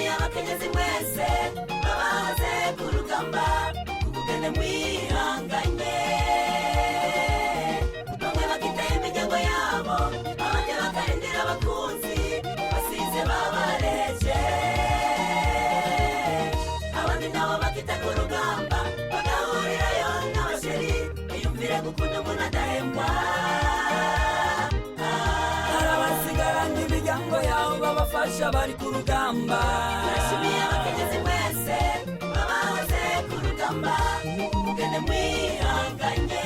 Turashimiye abakenyezi mwese babahoze ku rugamba kukugene mwihanganye, bamwe bakitaye imiryango yabo, abandi bakarindira abakunzi basize babareje, abandi nabo bakita ku rugamba bagahurirayo n'abasheri. Biyumvire gukunda umuntu adahembwa. Hari abasigaranye imiryango yabo babafasha bari ku rugamba. Turashimiye abakenyezi mwese babahoze ku rugamba kukugene mwihanganye,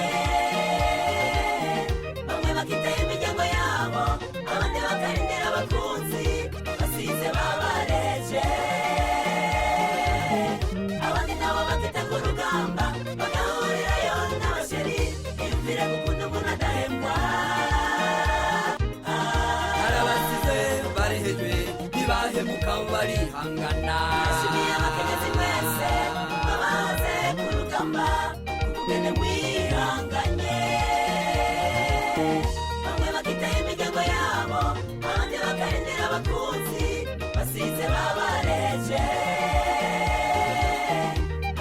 bamwe bakitaye imiryango yabo, abandi bakarindira abakunzi basize babareje, abandi nabo bakita ku rugamba bagahurirayo n'abasheri. Iyumvire gukunda umuntu adahembwa. Hari abasize barehejwe, ntibahemuka, barihangana. Turashimiye abakenyezi mwese babahoze ku rugamba kukugene mwihanganye, bamwe bakitaye imiryango yabo, abandi bakarindira abakunzi basize babareje,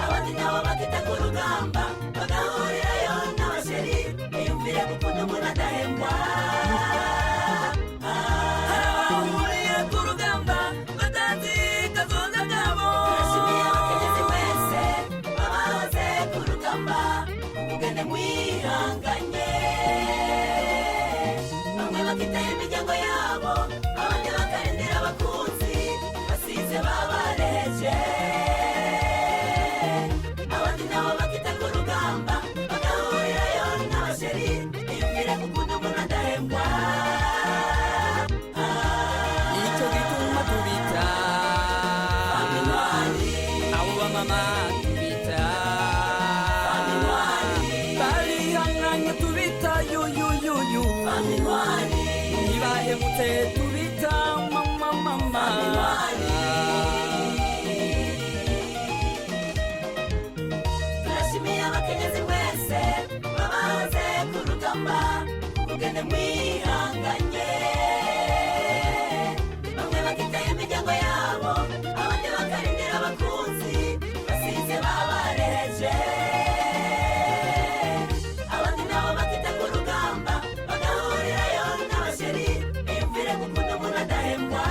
abandi nabo bakita ku rugamba bagahurirayo n'abasheri. Biyumvire gukunda umuntu adahembwa. Hari abahuriye ku rugamba batazi kazoza kabo. Turashimiye abakenyezi mwese babahoze ku rugamba kukugene mwihanganye, bamwe bakitaye imiryango yabo, abandi bakarindira abakunzi basize babareje, abandi nabo bakita ku rugamba bagahurirayo n'abasheri. Biyumvire gukunda umuntu adahembwa. Icyo gituma tubita abo bamama, tubita barihanganye, tubita yuyuyuyu, ntibahemutse, tubita mama mama. Turashimiye abakenyezi mwese babahoze ku rugamba kukugene mwihanganye, bamwe bakitaye imiryango yabo, abandi bakarindira abakunzi basize babareje, abandi nabo bakita ku rugamba bagahurirayo n'abasheri. Biyumvire gukunda umuntu adahembwa.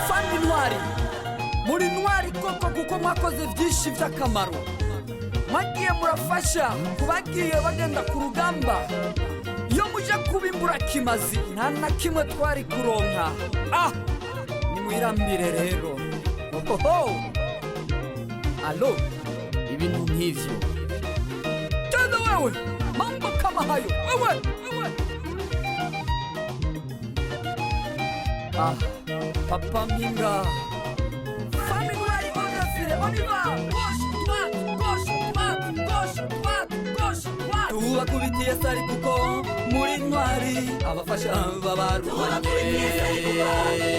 Fandi ntwari, muri ntwari koko, kuko mwakoze byinshi by'akamaro, mwagiye murafasha ku bagiye bagenda ku rugamba. Iyo mujya kuba imburakimazi, nta na kimwe twari kuronka. Ah, nimwirambire rero. Ohoho, alo, ibintu nk'ivyo tena wewe, mambo kama hayo wewe, wewe. Ah, papa Mpinga. Famille on y va. Gauche, droite, gauche, droite, gauche, droite, gauche, droite. Tubakubitiye sari kuko muri ntwari, abafasha babarwanye.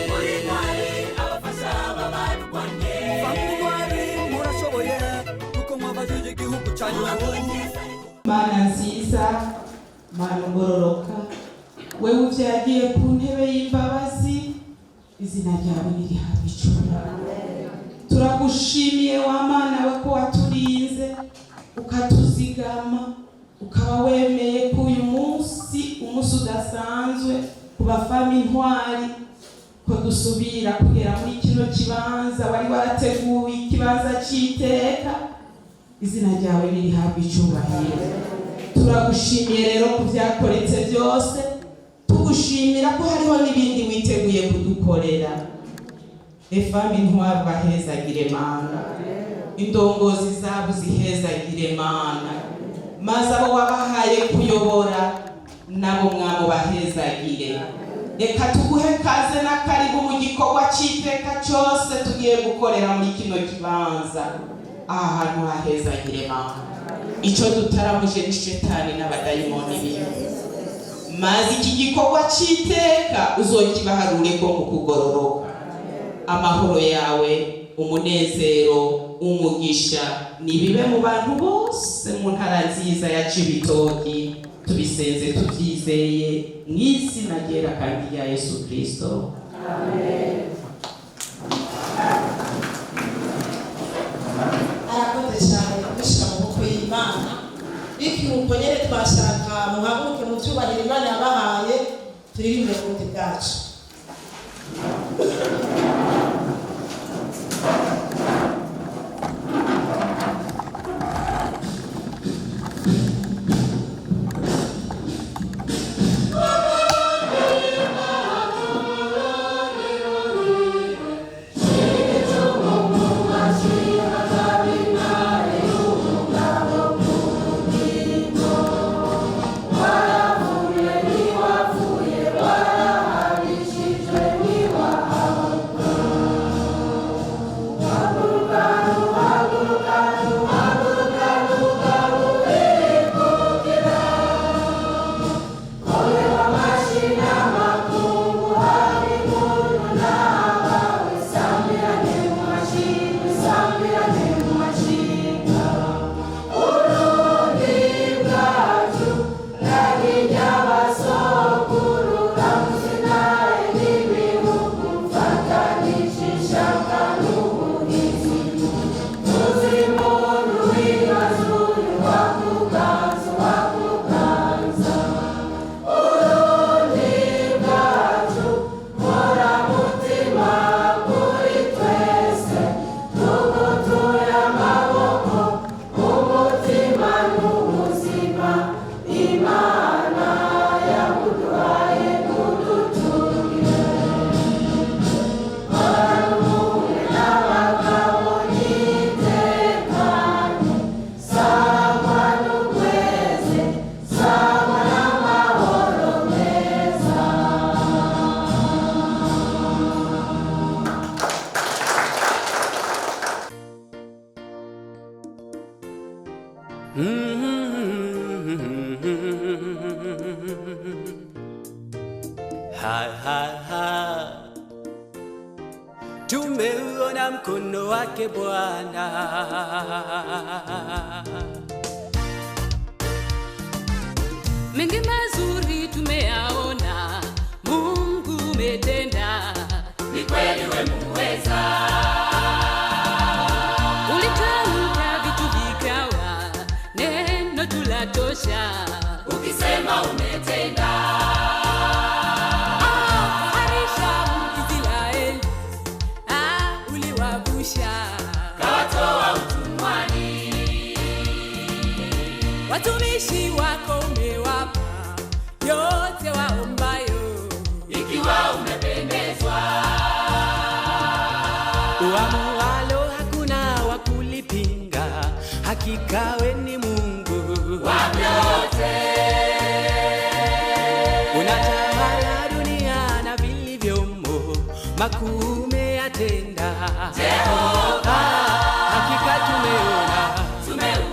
Muri ntwari, abafasha babarwanye. Famille ntwari, murashoboye kuko mwabajije igihugu cyanyu. Mana nziza, Mana ugororoka, wewe uvyagiye ku ntebe y'imbabazi, izina ryawe nirihabwa icubahiro. Turagushimiye wa Mana we ko waturinze, ukatuzigama, ukaba wemeye ko uyu munsi, umunsi udasanzwe ku bafama intwari, ko dusubira kugera muri kino kibanza wari warateguye, ikibanza cy'iteka. Izina ryawe nirihabwa icubahiro. Turagushimiye rero ku byakoretse byose, tugushimira ko hariho n'ibindi witeguye kudukorera. Efami intwari bahezagire Mana, indongozi zabo zihezagire Mana, maze abo wabahaye kuyobora nabo mwabo bahezagire. Reka tuguhe kaze n'akaribu mu gikorwa cy'iteka cyose tugiye gukorera muri kino kibanza. Aha hantu hahezagire Mana. Icyo dutaramuje ni shetani n'abadayimoni biwe, maze iki gikorwa cy'iteka uzokibaharure ko mu kugororoka. Amahoro yawe, umunezero, umugisha nibibe mu bantu bose mu ntara nziza ya Cibitoki. Tubisenze tubyizeye mu izina ryera kandi rya Yesu Kristo. Amen. Arakoze cyane kubishyira mu maboko y'Imana. Bikiruko nyine twashaka muhaguruke mu byubahiro Imana yabahaye, turirimbe ubundi bwacu. Ha, ha, ha. Tumeuona mkono wake Bwana. Mengi mazuri tumeyaona, Mungu umetenda, Ni kweli we muweza, ulitamka vitu vikawa, neno tulatosha. Ukisema umetenda. Ah, harisha Israeli, ah, uliwavusha Kawatoa utumwani, watumishi wako, umewapa yote waombayo. Ikiwa umependezwa. Uamualo hakuna wa kulipinga, hakika we ni Mungu Wa vyote, unatawala dunia na vilivyomo, makuu umeyatenda. Jehova, Hakika tumeona tumeuona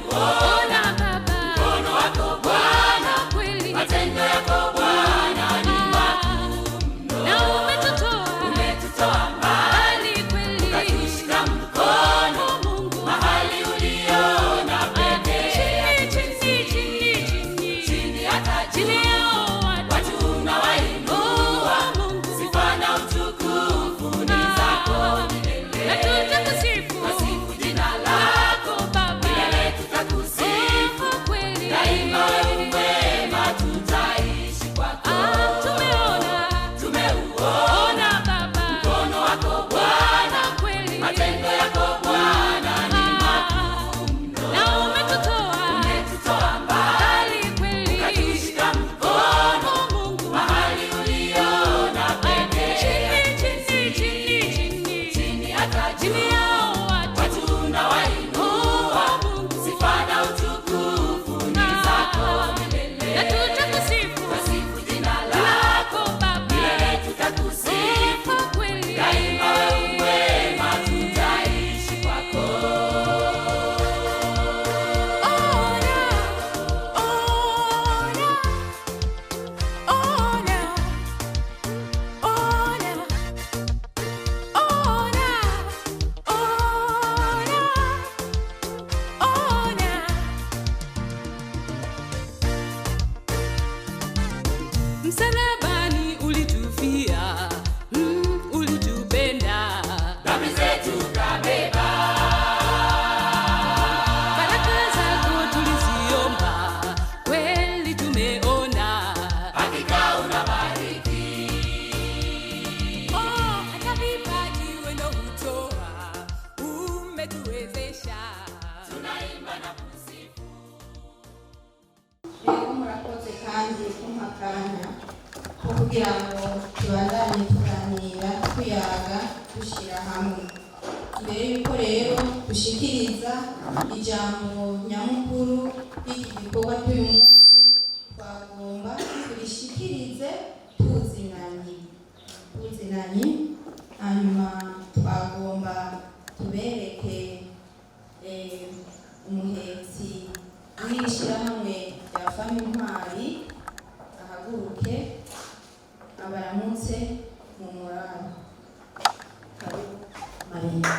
Ona Baba, mkono wako Bwana, kweli matendo yako Bwana ni makuu mno. na umetutoa Umetutoa mbali, mbali kweli, ukatushika mkono Mungu mahali uliona pekee. chini chini chini Chini hata juu, chini yao watu watu unawainua, Oh, Mungu sifa na utukufu ni zako milele. na tutakusifu Twasifu jina lako Baba milele, tutakusifu Oh, kweli daima, wewe mwema, tutaishi kwako. Ah, tumeona Tumeuona ona Baba mkono wako Bwana, kweli matendo yako Bwana ni makuu mno. na umetutoa Umetutoa mbali, mbali kweli ukatushika mkono Oh, Mungu mahali uliona pekee. chini chini chini chini Chini hata juu, chini yao watu watu unawainua, Oh, Mungu sifa na utukufu ni zako milele. na tutakusifu Twasifu jina lako lako Baba milele, tutakusifu Oh, kweli daima, wewe mwema, tutaishi kwako. Ona, ona, ona, ona, ona, ona, ona. Msalabani ulitufia, Kanya ko kugira ngo tubandanye tuganira, tuyaga, dushyira hamwe. Mbere y'uko rero dushikiriza ijambo nyamukuru ry'iki gikorwa cy'uyu munsi, twagomba turishikirize tuzinanye, tuzinanye. Hanyuma twagomba tubereke umuhetsi w'iri shyirahamwe rya Femme Intwari ahaguruke abaramutse mu murabo. Karibu Mariya.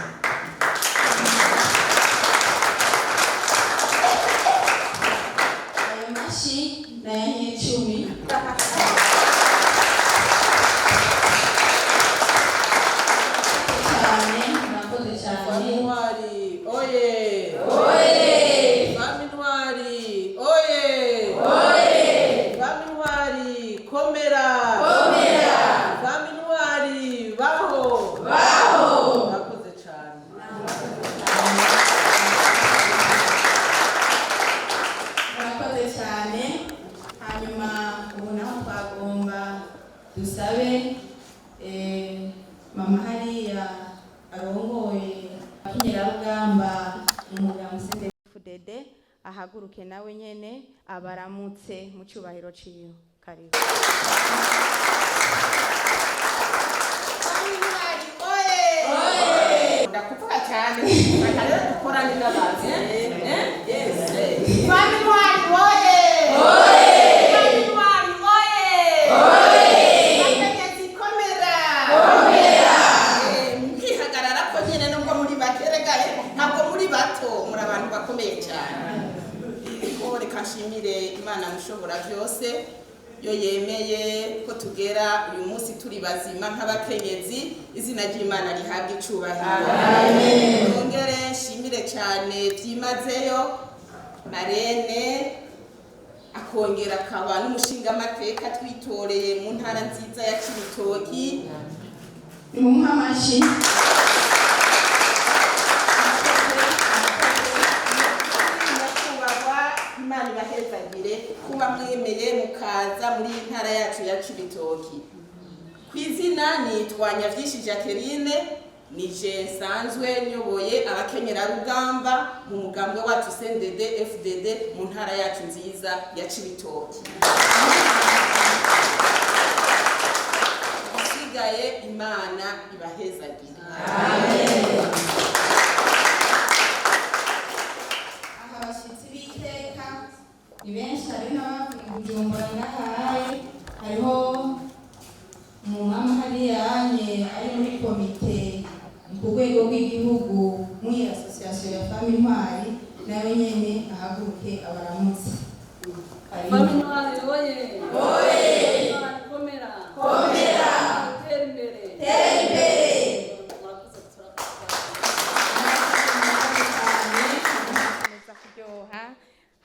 Ayo mashi ni ayanyecumi. Cyane, murakoze cyane. Intwari oye! Oye! Femme Intwari oye! Oye! Femme Intwari komera! Komera! Femme Intwari baho! Baho! Murakoze cyane. Murakoze cyane. Hanyuma ubu naho twagomba dusabe mama hariya arongoye abakenyerarugamba umugabo CNDD-FDD ahaguruke nawe nyene abaramutse mu cyubahiro ciwe. Karibu. Ndakuvuga cyane, reka rero dukorane n'abantu. Femme Intwari oye! Femme Intwari oye! Bakenyezi komera! Mukihagarara ko nyine nubwo muri bake, rega ntabwo muri bato, muri abantu bakomeye cyane. Ko reka nshimire Imana mushobora byose yo yemeye ko tugera uyu munsi turi bazima nk'abakenyezi. Izina ry'Imana rihabwa icubahiro. Nongere nshimire cyane byimazeyo marraine, akongera akaba n'umushingamateka twitoreye mu ntara nziza ya Cibitoki. Nimumuhe amashyi. Nyakubahwa, Imana ibahezagire kuba mwemeye mukaza muri iyi ntara yacu ya Cibitoki. Ku izina nitwa Nyavyinshi Jacqueline, nije nsanzwe nyoboye abakenyerarugamba mu mugambwe wacu CNDD FDD mu ntara yacu nziza ya Cibitoki. Isigaye Imana ibahezagire. Aha abashyitsi b'iteka ni benshi, hariho n'abavuye i Bujumbura ngahaye, hariho umumama hariya anye ari muri komite ku rwego rw'igihugu muri association ya Femme Intwari, nawe nyene ahaguruke abaramutse. Karibu. Femme Intwari oye! Oye! Intwari komera! Komera! Tera imbere! Tera imbere! Murakoze, turakoze. Gukomeza kuryoha.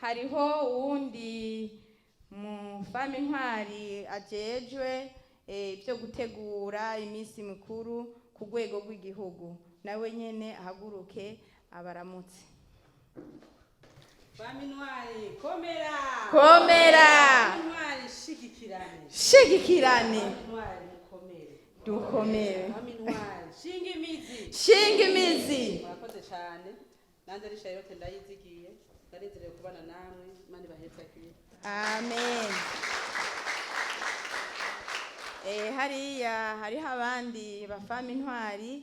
Hariho uwundi mu Femme Intwari ajejwe ibyo gutegura iminsi mikuru ku rwego rw'igihugu, nawe nyene ahaguruke abaramutse. Femme Intwari komera! Komera! Femme Intwari shigikirane! Shigikirane! Femme Intwari mukomere! Dukomere! Femme Intwari shinga imizi! Shinga imizi! Murakoze cyane. Nanjye ari Charlotte Ndayizigiye, ndanezerewe kubana namwe. Imana ibahezagire. Amen. Hariya hariho abandi ba Femme Intwari,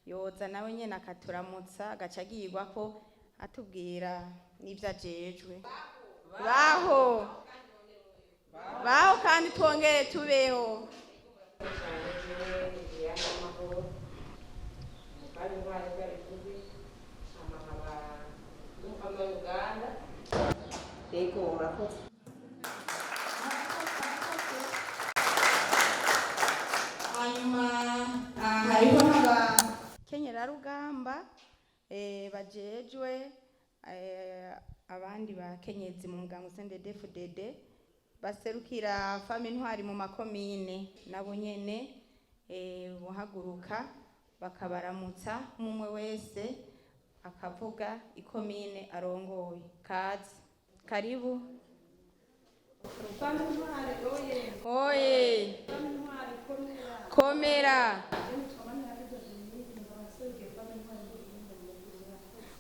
yoza nawe nyene akaturamutsa, agaca agirwa ko atubwira n'ibyo ajejwe. Baho baho kandi twongere tubeho. Femme Intwari barivuze amahaba n'umukama w'Uganda. Yego, murakoze. Hanyuma hariho n'abakenyerarugamba bajejwe abandi bakenyezi mu mugambwe CNDD-FDD baserukira Femme Intwari mu makomine, nabo nyene buhaguruka bakabaramutsa, umwe wese akavuga ikomine arongoye. Kaze, karibu. Oye. Komera.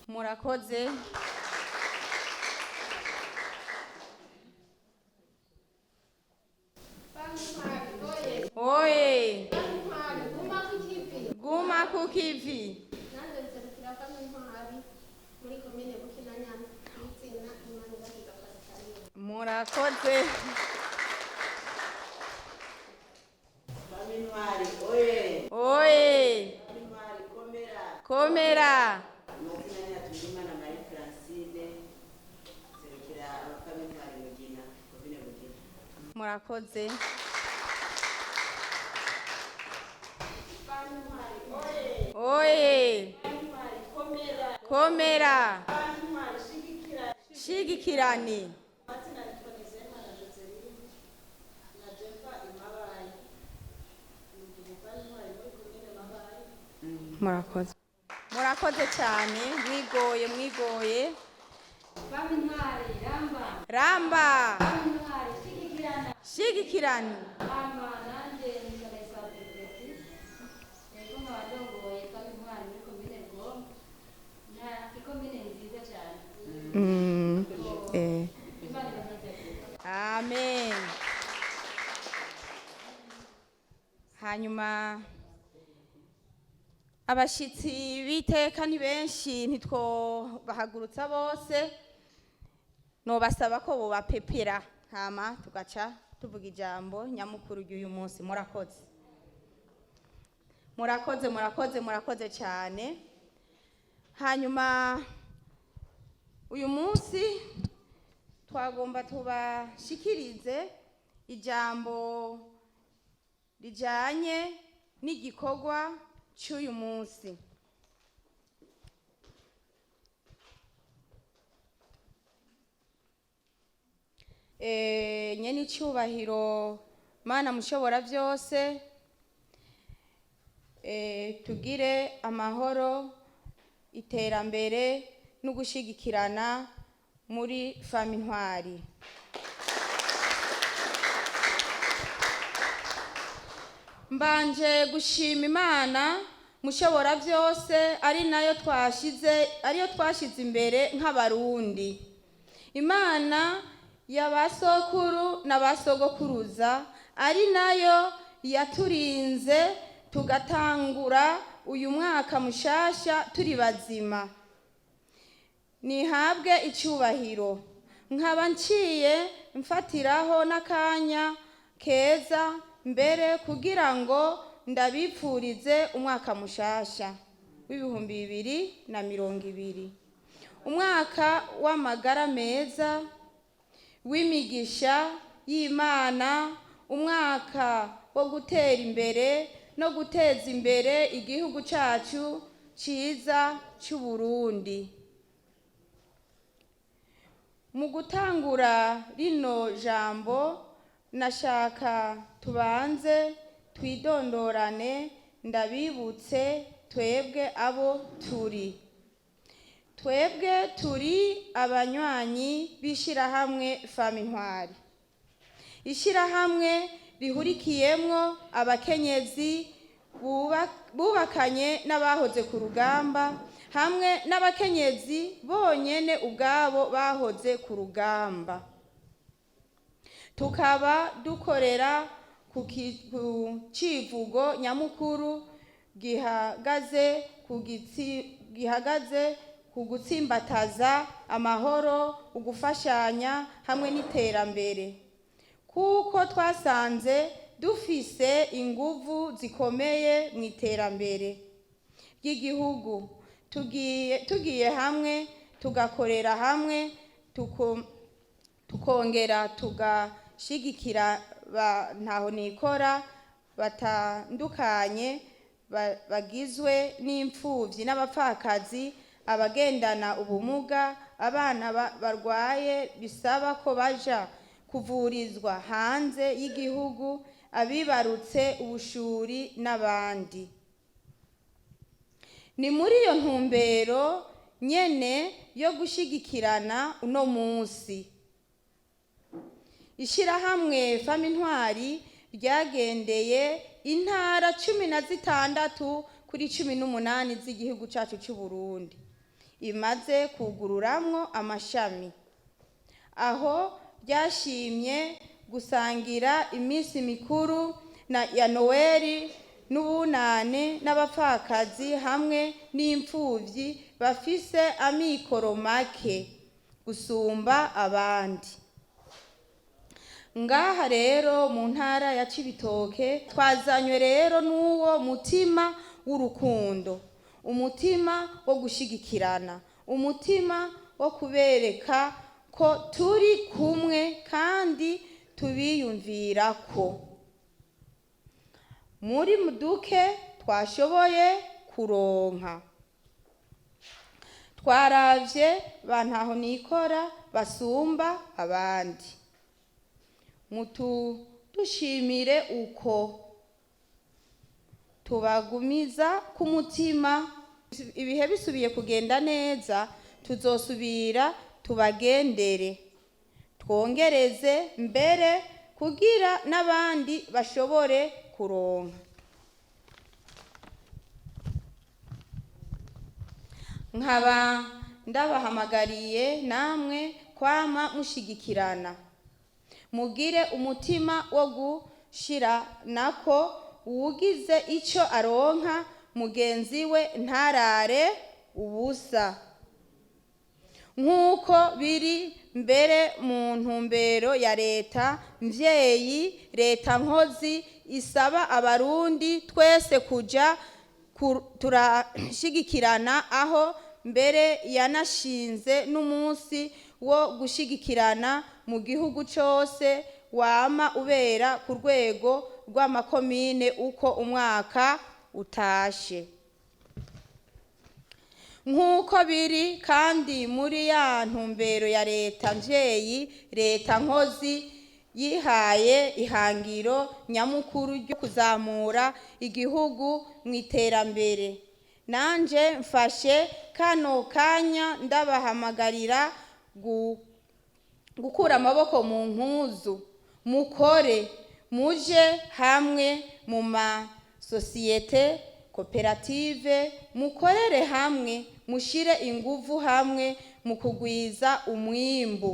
Murakoze. Oye. Guma ku kivi. Nanjye nserukira Femme Intwari muri komine Bukinanyana izina Imanirakiza Pascaline. Murakoze. Femme Intwari oye! Oye. Femme Intwari komera! Komera. Amazina ni Hatungimana Marie Francine, nserukira abafame Intwari Mugina, komine Mugina. Murakoze. Oye. Komera. Shigikirani. Amazina yitwa Nizeyimana Joseline na Jeva Imabayi. Ndi umufana intwari muri komine Mabayi. Murakoze. Murakoze cyane, mwigoye mwigoye. Femme Intwari ramba. Ramba. Femme Intwari shigikirana. Shigikirani. Hama nanjye nitwa Ndayisaba Betty. Yego nkaba ndongoye Femme Intwari muri komine Rugombo. Na ikomine nziza cyane. Imana ibahezagire. Amen. Hanyuma abashitsi b'iteka ni benshi, ntitwobahagurutsa bose, nobasaba ko bobapepera hama tugaca tuvuga ijambo nyamukuru ry'uyu munsi. Murakoze, murakoze, murakoze, murakoze cyane. Hanyuma uyu munsi twagomba tubashikirize ijambo rijanye n'igikorwa cy'uyu munsi. Nyene icyubahiro Mana mushobora byose, tugire amahoro, iterambere no gushigikirana muri Femme Intwari. Mbanje gushima Imana mushobora byose, ari nayo twashize, ariyo twashize imbere nk'abarundi, Imana y'abasokuru n'abasogokuruza, ari nayo yaturinze tugatangura uyu mwaka mushasha turi bazima, nihabwe icyubahiro. Nkaba nciye mfatiraho n'akanya keza mbere kugira ngo ndabipfurize umwaka mushasha w'2020, umwaka w'amagara meza, w'imigisha y'Imana, umwaka wo gutera imbere no guteza imbere igihugu cyacu cyiza cy'u Burundi. Mu gutangura rino jambo, nashaka tubanze twidondorane, ndabibutse twebwe abo turi. Twebwe turi abanywanyi b'ishyirahamwe Femme Intwari, ishyirahamwe rihurikiyemwo abakenyezi bubakanye n'abahoze ku rugamba, hamwe n'abakenyezi bonyene ubwabo bahoze ku rugamba. Tukaba dukorera ku civugo nyamukuru gihagaze ku gutsimbataza amahoro, ugufashanya hamwe n'iterambere, kuko twasanze dufise inguvu zikomeye mu iterambere ry'igihugu. Tugiye hamwe, tugakorera hamwe, tukongera tugashigikira ntaho nikora batandukanye bagizwe n'imfuvyi n'abapfakazi, abagendana ubumuga, abana barwaye bisaba ko baja kuvurizwa hanze y'igihugu, abibarutse ubushuri n'abandi. Ni muri iyo ntumbero nyene yo gushigikirana uno munsi. Ishyirahamwe Femme Intwari ryagendeye intara 16 kuri 18 z'igihugu cyacu cy'u Burundi, imaze kugururamwo amashami, aho ryashimye gusangira iminsi mikuru na ya Noweli n'Ubunane n'abapfakazi hamwe n'imfuvyi bafise amikoro make gusumba abandi. Ngaha rero mu ntara ya Cibitoke twazanywe rero n'uwo mutima w'urukundo, umutima wo gushigikirana, umutima wo kubereka ko turi kumwe kandi tubiyumvirako. Muri duke twashoboye kuronka, twaravye ba ntahonikora basumba abandi. Mutu dushimire uko tubagumiza ku mutima. Ibihe bisubiye kugenda neza, tuzosubira tubagendere, twongereze mbere kugira n'abandi bashobore kuronka. Nkaba ndabahamagariye namwe kwama mushigikirana, mugire umutima wo gushiranako. Uwugize ico aronka mugenzi we ntarare ubusa, nk'uko biri mbere mu ntumbero ya leta mvyeyi, leta nkozi, isaba Abarundi twese kuja turashigikirana, aho mbere yanashinze n'umunsi wo gushigikirana mu gihugu cose, wama ubera ku rwego rw'amakomine uko umwaka utashe. Nk'uko biri kandi muri ya ntumbero ya leta mvyeyi, leta nkozi, yihaye ihangiro nyamukuru ryo kuzamura igihugu mu iterambere, nanje mfashe kano kanya ndabahamagarira gukura amaboko mu mpuzu, mukore, muje hamwe mu masosiyete koperative, mukorere hamwe, mushire inguvu hamwe mu kugwiza umwimbu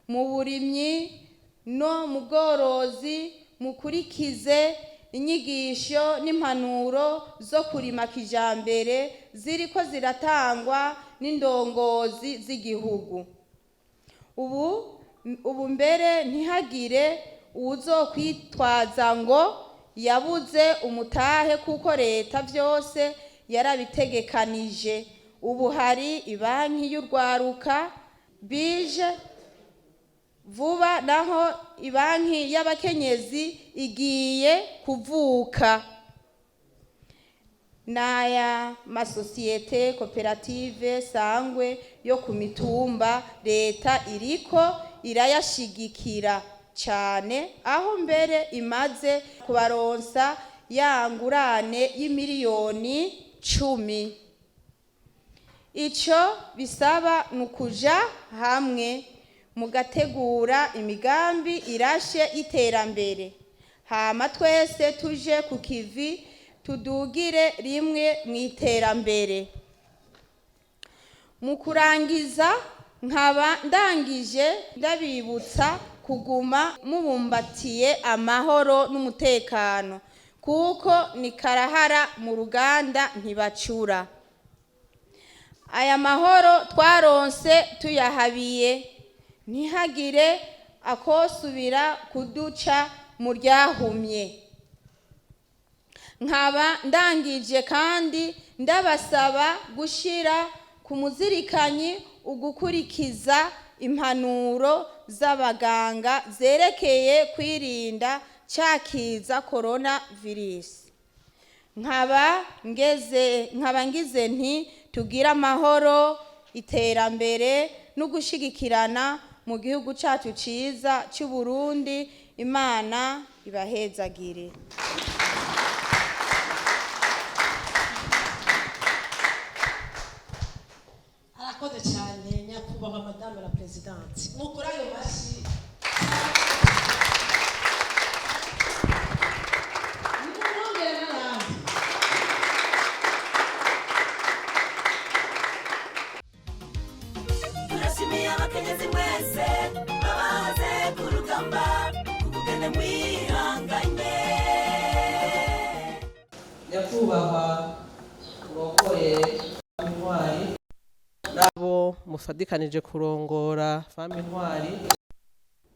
mu burimyi no mu bworozi, mukurikize inyigisho n'impanuro zo kurima kijambere ziriko ziratangwa n'indongozi z'igihugu. Ubu mbere ntihagire uwuzokwitwaza ngo yabuze umutahe, kuko leta vyose yarabitegekanije. Ubu hari ibanki y'urwaruka bije vuba, naho ibanki y'abakenyezi igiye kuvuka, n'aya masosiyete koperative sangwe yo ku mitumba leta iriko irayashigikira cane, aho mbere imaze kubaronsa ya ngurane y'imiliyoni 10. Ico bisaba ni ukuja hamwe mugategura imigambi irashe y'iterambere, hama twese tuje ku kivi, tudugire rimwe mu iterambere. Mu kurangiza, nkaba ndangije ndabibutsa kuguma mubumbatiye amahoro n'umutekano, kuko ni karahara mu ruganda ntibacura. Aya mahoro twaronse tuyahabiye, ntihagire akosubira kuduca mu ryahumye. Nkaba ndangije kandi ndabasaba gushira ku muzirikanyi ugukurikiza impanuro z'abaganga zerekeye kwirinda ca kiza corona virus. Nkaba ngize nti tugire amahoro, iterambere no gushigikirana mu gihugu cacu ciza c'u Burundi. Imana ibahezagire. Arakoze cyane nyakubahwa madame la présidente, mukuri ayo mashyi. ingene mwihanganye. Nyakubahwa urongoye Intwari nabo mufadikanije kurongora Femme Intwari,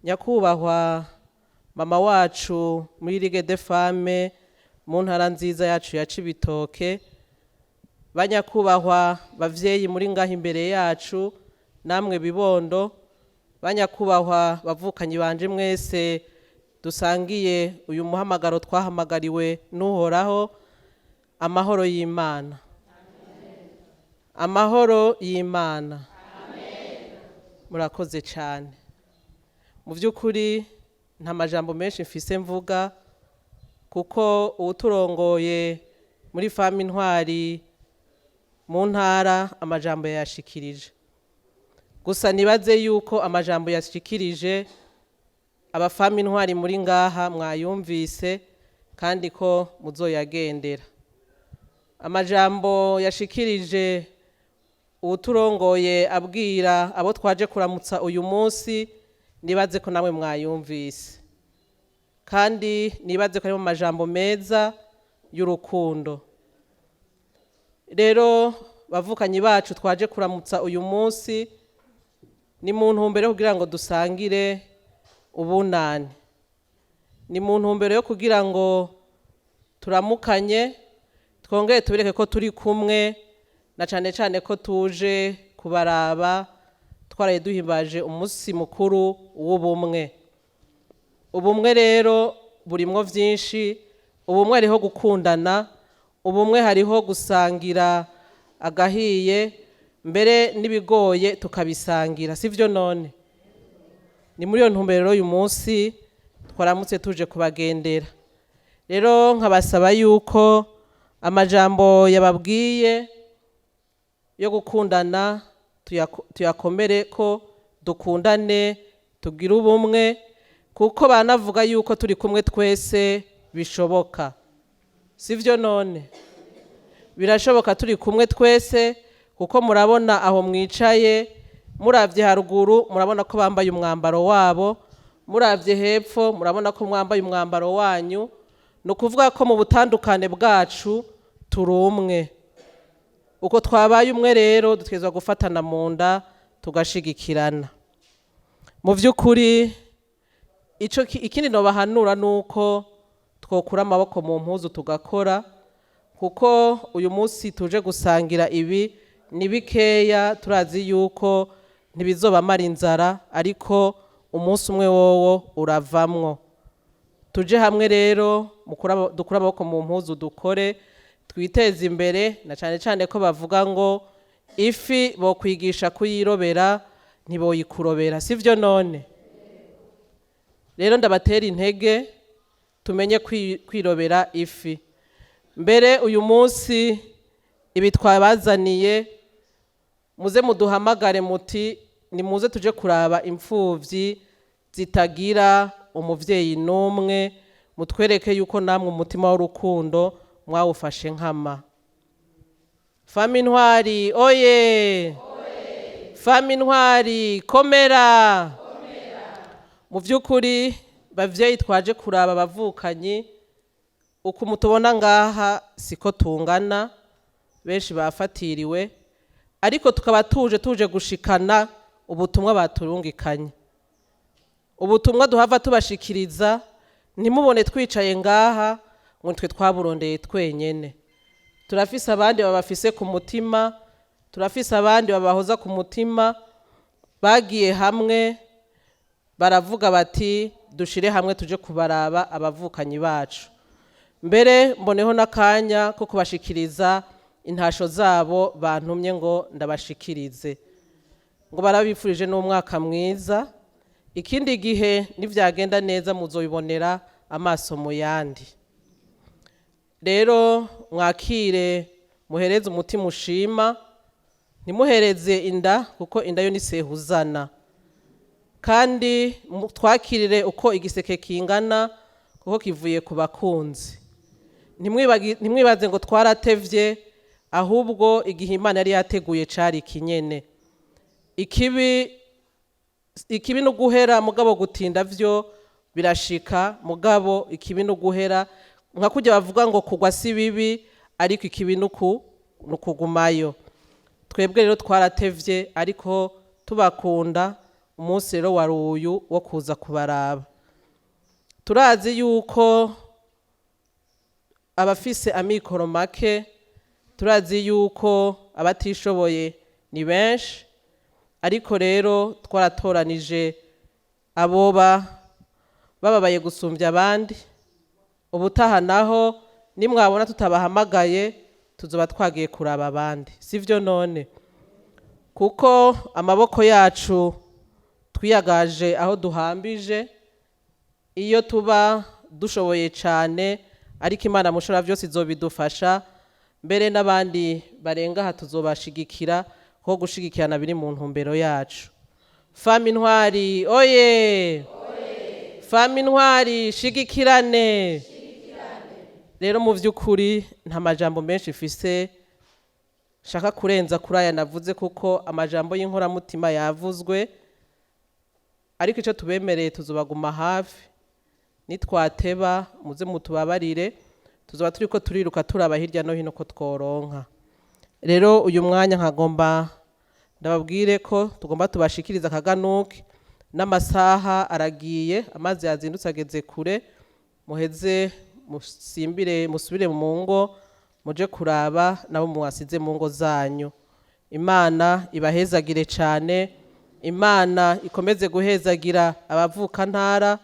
nyakubahwa mama wacu muri Ligue des Femmes mu ntara nziza yacu ya Cibitoke, banyakubahwa bavyeyi muri ngaho imbere yacu namwe bibondo, banyakubahwa bavukanyi banje mwese dusangiye uyu muhamagaro twahamagariwe n'Uhoraho, amahoro y'Imana, amahoro y'Imana. Murakoze cyane. Mu by'ukuri nta majambo menshi mfise mvuga, kuko uwuturongoye muri Femme Intwari mu ntara amajambo yayashikirije. Gusa nibaze yuko amajambo yashikirije aba Femme Intwari muri ngaha mwayumvise kandi ko muzoyagendera. Amajambo yashikirije uwuturongoye abwira abo twaje kuramutsa uyu munsi, nibaze ko namwe mwayumvise, kandi nibaze ko ari mu majambo meza y'urukundo. Rero bavukanyi bacu twaje kuramutsa uyu munsi, ni mu ntumbero yo kugira ngo dusangire ubunani, ni mu ntumbero yo kugira ngo turamukanye, twongere tubereke ko turi kumwe, na cane cane ko tuje kubaraba twaraye duhimbaje umunsi mukuru w'ubumwe. Ubumwe rero burimwo vyinshi. Ubumwe hariho gukundana, ubumwe hariho gusangira agahiye, mbere n'ibigoye tukabisangira, sivyo none? Ni muri iyo ntumbero uyu munsi twaramutse tuje kubagendera. Rero nkabasaba yuko amajambo yababwiye yo gukundana tuyakomere, ko dukundane, tugire ubumwe, kuko banavuga yuko turi kumwe twese bishoboka, sivyo none? Birashoboka turi kumwe twese, kuko murabona aho mwicaye, muravye haruguru murabona ko bambaye umwambaro wabo, muravye hepfo murabona ko mwambaye umwambaro wanyu. Ni ukuvuga ko mu butandukane bwacu turi umwe. Uko twabaye umwe rero dutegerezwa gufatana mu nda, tugashigikirana. Mu by'ukuri ico ikindi nobahanura ni uko twokura amaboko mu mpuzu tugakora, kuko uyu munsi tuje gusangira ibi ni bikeya, turazi yuko ntibizobamara inzara, ariko umunsi umwe wowo uravamwo. Tuje hamwe rero, dukure amaboko mu mpuzu, dukore, twiteze imbere, na cyane cyane ko bavuga ngo ifi bokwigisha kuyirobera ntiboyikurobera, sivyo none? Rero ndabatera intege, tumenye kwirobera ifi. Mbere uyu munsi ibi twabazaniye, muze muduhamagare muti nimuze tuje kuraba imfuvyi zitagira umuvyeyi n'umwe, mutwereke yuko namwe umutima w'urukundo mwawufashe nkama. Femme Intwari oye! Femme Intwari komera! Mu by'ukuri bavyeyi twaje kuraba abavukanyi, uku mutubona ngaha siko tungana, benshi bafatiriwe, ariko tukaba tuje gushikana ubutumwa baturungikanye, ubutumwa duhava tubashikiriza. Ntimubone twicaye ngaha ngo twe twaburondeye twenyene. Turafise abandi babafise ku mutima, turafise abandi babahoza ku mutima, bagiye hamwe baravuga bati dushire hamwe tuje kubaraba abavukanyi bacu. Mbere mboneho n'akanya ko kubashikiriza intasho zabo bantumye ngo ndabashikirize, ngo barabifurije n'umwaka mwiza. Ikindi gihe nivyagenda neza muzobibonera amaso mu yandi. Rero mwakire, muhereze umutima ushima, ntimuhereze inda, kuko inda yo ni sehuzana. Kandi twakirire uko igiseke kingana, kuko kivuye ku bakunzi. Ntimwibaze ngo twaratevye, ahubwo igihe Imana yari yateguye cari ikinyene. Ikibi no guhera, mugabo gutinda vyo Birashika, mugabo ikibi no guhera nka kujya bavuga ngo kugwa si bibi, ariko ikibi nuku nukugumayo. Twebwe rero twaratevye, ariko tubakunda. Umunsi rero wari uyu wo kuza kubaraba. Turazi yuko abafise amikoro make, turazi yuko abatishoboye ni benshi, ariko rero twaratoranije aboba bababaye gusumbya abandi. Ubutaha naho nimwabona tutabahamagaye, tuzoba twagiye kuraba abandi, sivyo? None kuko amaboko yacu twiyagaje aho duhambije, iyo tuba dushoboye cyane, ariko Imana mushobora byose izobidufasha. Mbere n'abandi barenga aha tuzobashigikira, kuko gushigikirana biri mu ntumbero yacu. Femme Intwari oye! Femme Intwari, shigikirane! Rero mu by'ukuri nta majambo menshi mfise shaka kurenza kuri aya navuze, kuko amajambo y'inkoramutima yavuzwe. Ariko icyo tubemereye, tuzobaguma hafi. Nitwateba muze mutubabarire, tuzoba turi ko turiruka turaba hirya no hino ko tworonka. Rero uyu mwanya nkagomba ndababwire ko tugomba tubashikiriza akaganuke, n'amasaha aragiye, amazi yazindutse ageze kure. Muheze musimbire, musubire mu ngo, muje kuraba nabo mwasize mu ngo zanyu. Imana ibahezagire cyane, Imana ikomeze guhezagira abavukantara,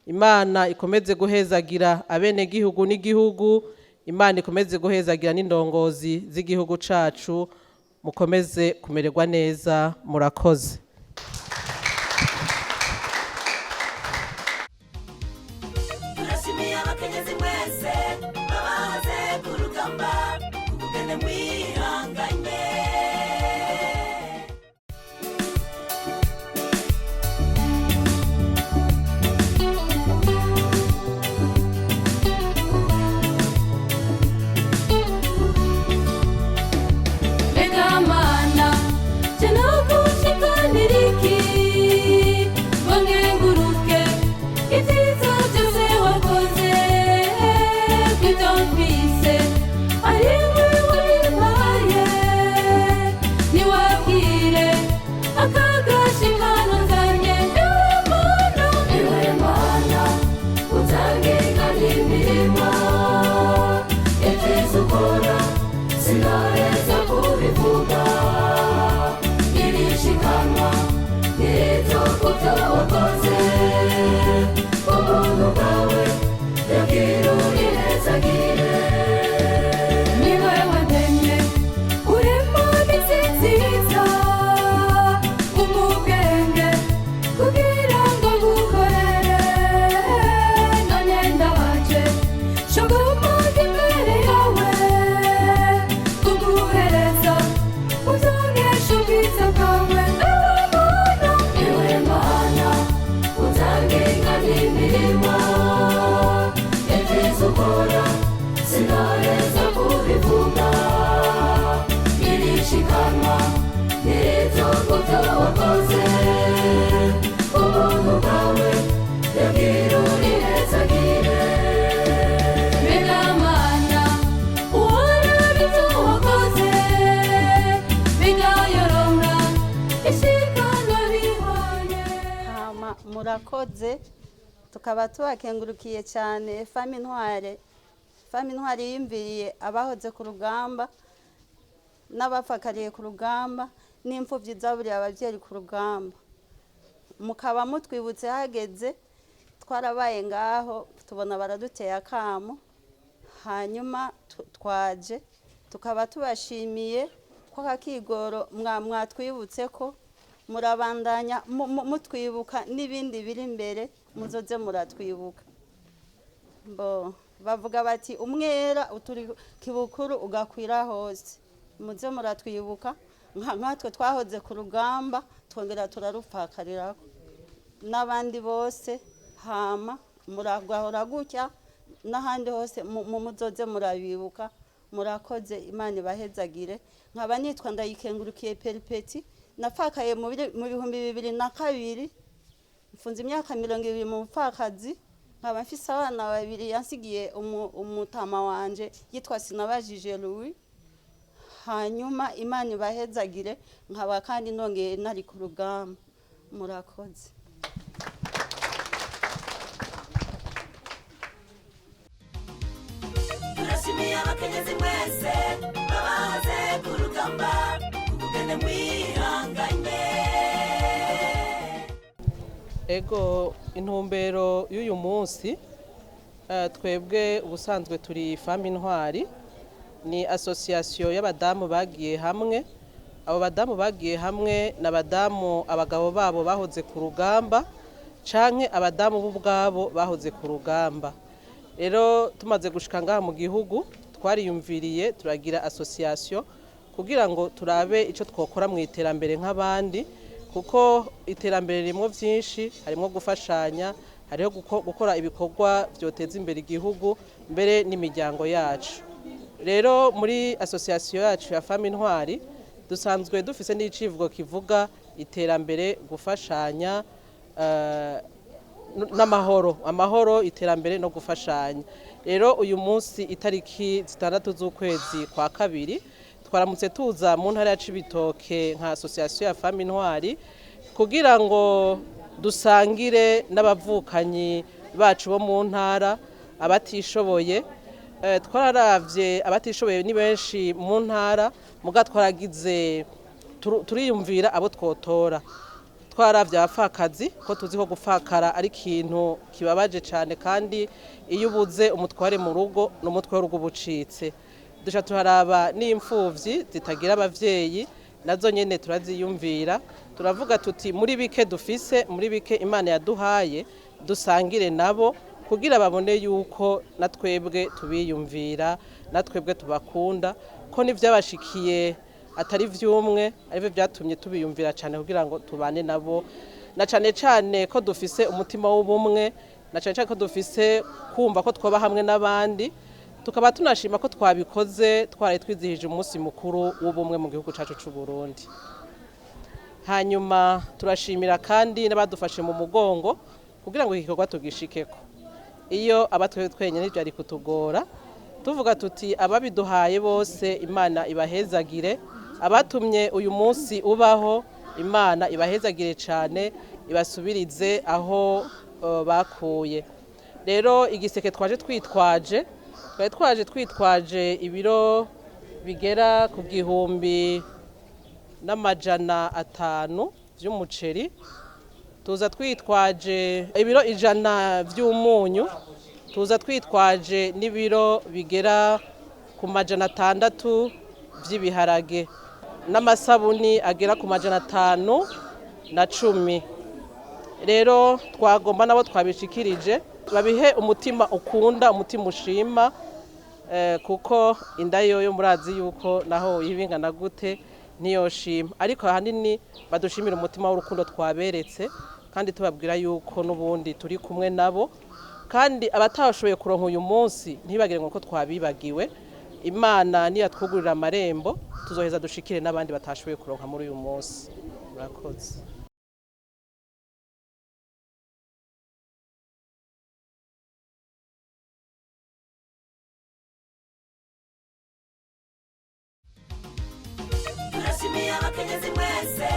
Imana ikomeze guhezagira abenegihugu n'igihugu, Imana ikomeze guhezagira n'indongozi z'igihugu cacu. Mukomeze kumererwa neza, murakoze. Turashimiye abakenyezi mwese babahoze ku rugamba, kukugene mwihanganye. Mbega mana, je nokushikanira iki ngo nkenguruke ibyiza byose wakoze? Kw'ibyo mfise ari wowe wabimpaye, niwabwire akagashikano nzanye. Ewe Mana, ewe Mana, utangirika imirimo, ibyiza ukora sinaheza kubivuga. Irishikanwa n'ibyo kubyo wakoze, ubuntu bwawe yagira urihezagire. Ni wewe ndemye urema n'isi nziza, umubwenge kugira ngo ngukorere. None ndaje shogoma imbere yawe kuguhereza, uzongesha ubwiza bwawe. Ewe Mana, ewe Mana, utangirika n'imirimo, ibyiza ukora sinaheza kubivuga. Irishikanwa n'ibyo kubyo wakoze, ubuntu bwawe yagira urihezagire. Mbega Mana, uworaba ibyo wakoze, bigayoronka ishikano bihwanye. Hama murakoze, tukaba tubakengurukiye cyane. Femme Intwari, Femme Intwari yiyumviriye abahoze ku rugamba n'abapfakariye ku rugamba n'imfubyi zaburiye ababyeyi ku rugamba, mukaba mutwibutse hageze. Twarabaye ngaho tubona baraduteye akamo, hanyuma twaje, tukaba tubashimiye ko akakigoro mwatwibutse ko murabandanya mutwibuka, n'ibindi biri imbere muzoze muratwibuka. Bo bavuga bati umwera uturi kibukuru ugakwira hose. Muze muratwibuka nkatwe twahoze ku rugamba, twongera turarupfakarirako n'abandi bose. Hama muragahora gutya n'ahandi hose muzoze murabibuka. Murakoze, Imana ibahezagire. Nkaba nitwa Ndayikengurukiye Peripeti, napfakaye mu 2002. Mfunze imyaka 20 mu bupfakazi, nkaba mfise abana babiri yansigiye umutama wanje yitwa Sinabajije Louis. Hanyuma Imana ibahezagire, nkaba kandi nongeye nari ku rugamba. Murakoze. Turashimiye abakenyezi mwese babahoze ku rugamba, kukugene mwihanganye. Ego, intumbero y'uyu munsi, twebwe ubusanzwe turi Femme Intwari, ni association y'abadamu bagiye hamwe. Abo badamu bagiye hamwe ni abadamu abagabo babo bahoze ku rugamba canke abadamu bo ubwabo bahoze ku rugamba. Rero tumaze gushika ngaha mu gihugu, twariyumviriye turagira association kugira ngo turabe ico twokora mu iterambere nk'abandi, kuko iterambere rimwo vyinshi, harimwo gufashanya, hariho gukora ibikorwa vyoteza imbere igihugu mbere n'imiryango yacu. Rero muri association yacu ya Femme Intwari dusanzwe dufise n'icivugo kivuga iterambere, gufashanya, n'amahoro, amahoro, iterambere no gufashanya. Rero uyu munsi itariki 6 z'ukwezi kwa kabiri twaramutse tuza mu ntara ya Cibitoke nka association ya Femme Intwari kugira ngo dusangire n'abavukanyi bacu bo mu ntara abatishoboye. Twararavye abatishoboye ni benshi mu ntara, muga twaragize turiyumvira abo twotora. Twaravye abapfakazi, ko tuzi ko gupfakara ari ikintu kibabaje cane, kandi iyo ubuze umutware mu rugo n'umutwe w'urugo uba ucitse. Duca tuharaba n'imfuvyi zitagira abavyeyi, nazo nyene turaziyumvira. Turavuga tuti muri bike dufise, muri bike Imana yaduhaye, dusangire nabo kugira babone yuko na twebwe tubiyumvira, na twebwe tubakunda, ko n'ivyabashikiye atari vyumwe, arivyo vyatumye tubiyumvira cane kugira ngo tubane nabo, na cane cane ko dufise umutima w'ubumwe, na cane cane ko dufise kumva ko twoba hamwe n'abandi. Tukaba tunashima ko twabikoze twaraye twizihije umunsi mukuru w'ubumwe mu gihugu cacu c'u Burundi. Hanyuma turashimira kandi n'abadufashe mu mugongo kugira ngo iki gikorwa tugishikeko. Iyo abatwe twenyene vyari kutugora, tuvuga tuti ababiduhaye bose Imana ibahezagire, abatumye uyu munsi ubaho Imana ibahezagire cane, ibasubirize aho bakuye. Rero igiseke twaje twitwaje, twari twaje twitwaje ibiro bigera ku 1500 vy'umuceri, tuza twitwaje ibiro 100 vy'umunyu, tuza twitwaje n'ibiro bigera ku 600 vy'ibiharage, n'amasabuni agera ku 510. Rero twagomba nabo twabishikirije babihe umutima ukunda, umutima ushima, kuko inda yoyo murazi yuko naho yibingana gute ntiyoshima, ariko ahanini badushimira umutima w'urukundo twaberetse, kandi tubabwira yuko n'ubundi turi kumwe nabo, kandi abatashoboye kuronka uyu munsi ntibagire ngo ko twabibagiwe. Imana niyatwugurira amarembo tuzoheza dushikire n'abandi batashoboye kuronka muri uyu munsi. Murakoze. Turashimiye abakenyezi mwese